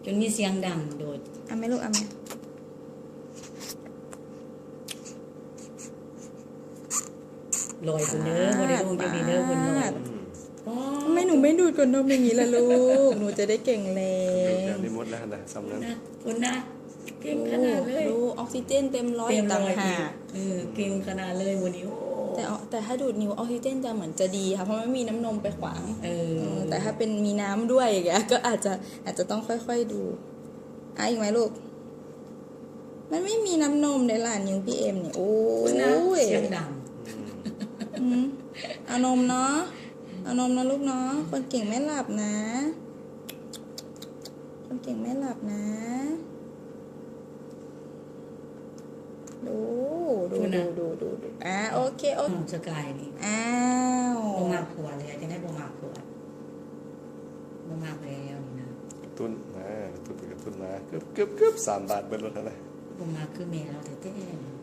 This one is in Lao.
ຈົນມີສຽງດັງໂດດ. ເອົາແມ່ລູກ ເອົາແມ່. ລອຍພຸ້ນເດີ ບໍ່ໄດ້ລົງຈັກນີ້ເດີ ເພິ່ນລອຍ. ປາດ ອໍ ທຳໄມໜູໄມ່ດູດຂວດນົມຢ່າງນີ້ລະລູກ? ໜູຈະໄດ້ແຂງແຮງ. ດູດແລ້ວນີ້ໝົດແລ້ວຫັ້ນນະ ສ່ຳນັ້ນ. ພຸ້ນນະ ເກັ່ງຂະໜາດເລີຍ. ໂອ້ ດູ ອອກຊີເຈນເຕັມຮ້ອຍ ເຕັມຮ້ອຍອີກຕ່າງຫາກ. ເອີ ເກັ່ງຂະໜາດເລີຍມື້ນີ້. ໂອ້ ແຕ່ ແຕ່ຖ້າດູດນິ້ວ ອອກຊີເຈນຈະເໝືອນຈະດີຄ່ະ ເພາະມັນມີນ້ຳນົມໄປຂວາງ. ເອີ ເອີ ແຕ່ຖ້າເປັນມີນ້ຳດ້ວຍ ກໍອາດຈະ ອາດຈະຕ້ອງຄ່ອຍໆດູດ. ອ່າ ອີກໄໝລູກ? ມັນໄມ່ມີນ້ຳນົມເດ້ລະ ນິ້ວພີ່ເອັມນີ້. ໂອ້ຍ ສຽງດັງ. ອືມ ເອົານົມເນາະ ເອົານົມເນາະລູກເນາະ. ຄົນເກັ່ງແມ່ຫຼັບນະ ຄົນເກັ່ງແມ່ຫຼັບນະ. ດູ ດູ ດູ ດູ ດູ ອ່າ ໂອເຄ ໂອເຄ. ສະກາຍນີ້ ອ້າວ ບໍ່ມັກຜົວເລີຍ ຈັ່ງໃດບໍ່ມັກຜົວ ບໍ່ມັກແລ້ວນີ້ນະ. ກະຕຸ້ນມາ ກະຕຸ້ນໄປກະຕຸ້ນມາ ກຶບ ກຶບ ກຶບ ສາມບາດເບິດໂລດຫັ້ນນະ. ບໍ່ມັກຄືແມ່ລາວແທ້ໆ.